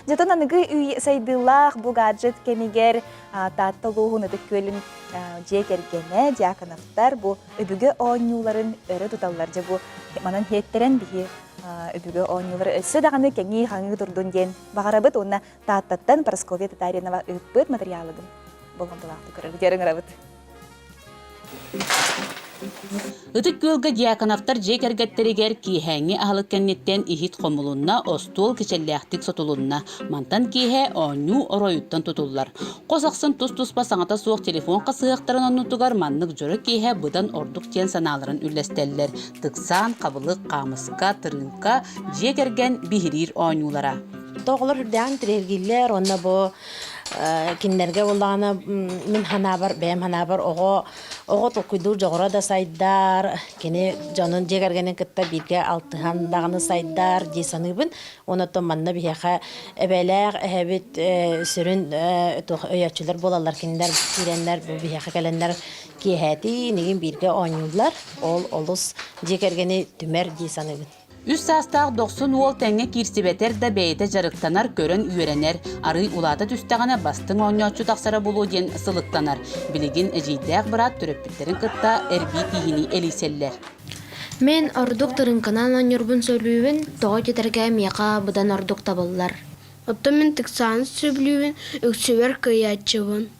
Дьэтон аныгы үй сайдыылаах бу гаджет кэмигэр Таатта улууһун Ытык Күөлүн дьиэ кэргэнэ Дьяконовтар бу өбүгэ оонньууларын өрө туталлар. Дьэ бу манан иһиэттэрэн биһи өбүгэ оонньуулары өссө даҕаны кэҥии-хаҥыы турдун диэн баҕарабыт уонна Тааттаттан Парасковья Татаринова ыыппыт матырыйаалыгын болҕомтолоохтук көрөргүтүгэр ыҥырабыт. Ытык Күөлгэ Дьяконовтар дьиэ кэргэттэригэр киэһээҥҥи аһылык кэнниттэн иһит хомулунна, остуол кичэллээхтик сотулунна. Мантан киэһэ оонньуу оройуттан тутуллар. Хос ахсын тус-туспа саҥата суох телефон хасыһыахтарын оннутугар маннык дьоро киэһэ быдан ордук диэн санааларын үллэстэллэр. Тыксаан, хабылык, хаамыска, тырыыҥка, дьиэ кэргэн биһириир оонньуулара. Оҕолор үрдээҕин тириэргииллэр уонна бу кинилэргэ буоллаҕына мин санаабар бэйэм санаабар оҕо оҕо толкуйдуур дьоҕура да сайдар кини дьонун дьиэ кэргэнин кытта бииргэ алтыһан даҕаны сайдар дии саныыбын уонна оттон манна биһиэхэ эбээлээх эһэбит сүрүн туох өйөөччүлэр буолаллар кинилэр киирэннэр бу биһиэхэ кэлэннэр киэһээтии инигин бииргэ оонньууллар ол олус дьиэ кэргэни түмэр дии саныыбын. Үс саастаах дохсун уол тэҥҥэ киирсибэтэр да бэйэтэ дьарыктанар, көрөн үөрэнэр. Арыый улаата түстэҕинэ бастыҥ оонньооччу тахсара буолуо диэн сылыктанар. Билигин эдьиийдээх быраат төрөппүттэрин кытта эрбии тииһини элийсэллэр. Мин ордук тырыҥканан оонньуурбун сөбүлүүбүн, тоҕо диэтэргэ миэхэ быдан ордук табыллар. Оттон мин тыксааны сөбүлүүбүн, үксүбэр кыайааччыбын.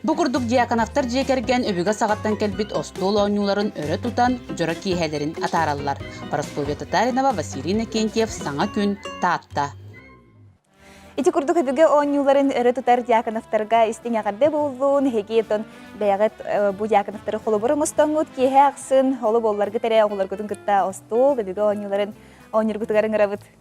Бу курдук Дьяконовтар дьиэ кэргэн өбүгэ саҕаттан кэлбит остуол оонньууларын өрө тутан, дьоро киэһэлэрин атаараллар. Парасковья Татаринова, Василий Иннокентьев, Саҥа күн, Таатта. Ити курдук өбүгэ оонньууларын өрө тутар Дьяконовтарга истиҥ эҕэрдэ буоллун, эһиги оттон бэйэҕит бу Дьяконовтары холобур оҥостоҥҥут киэһэ ахсын холу буолларгыт эрэ оҕолоргутун кытта остуол өбүгэ оонньууларын оонньуургутугар ыҥырабыт.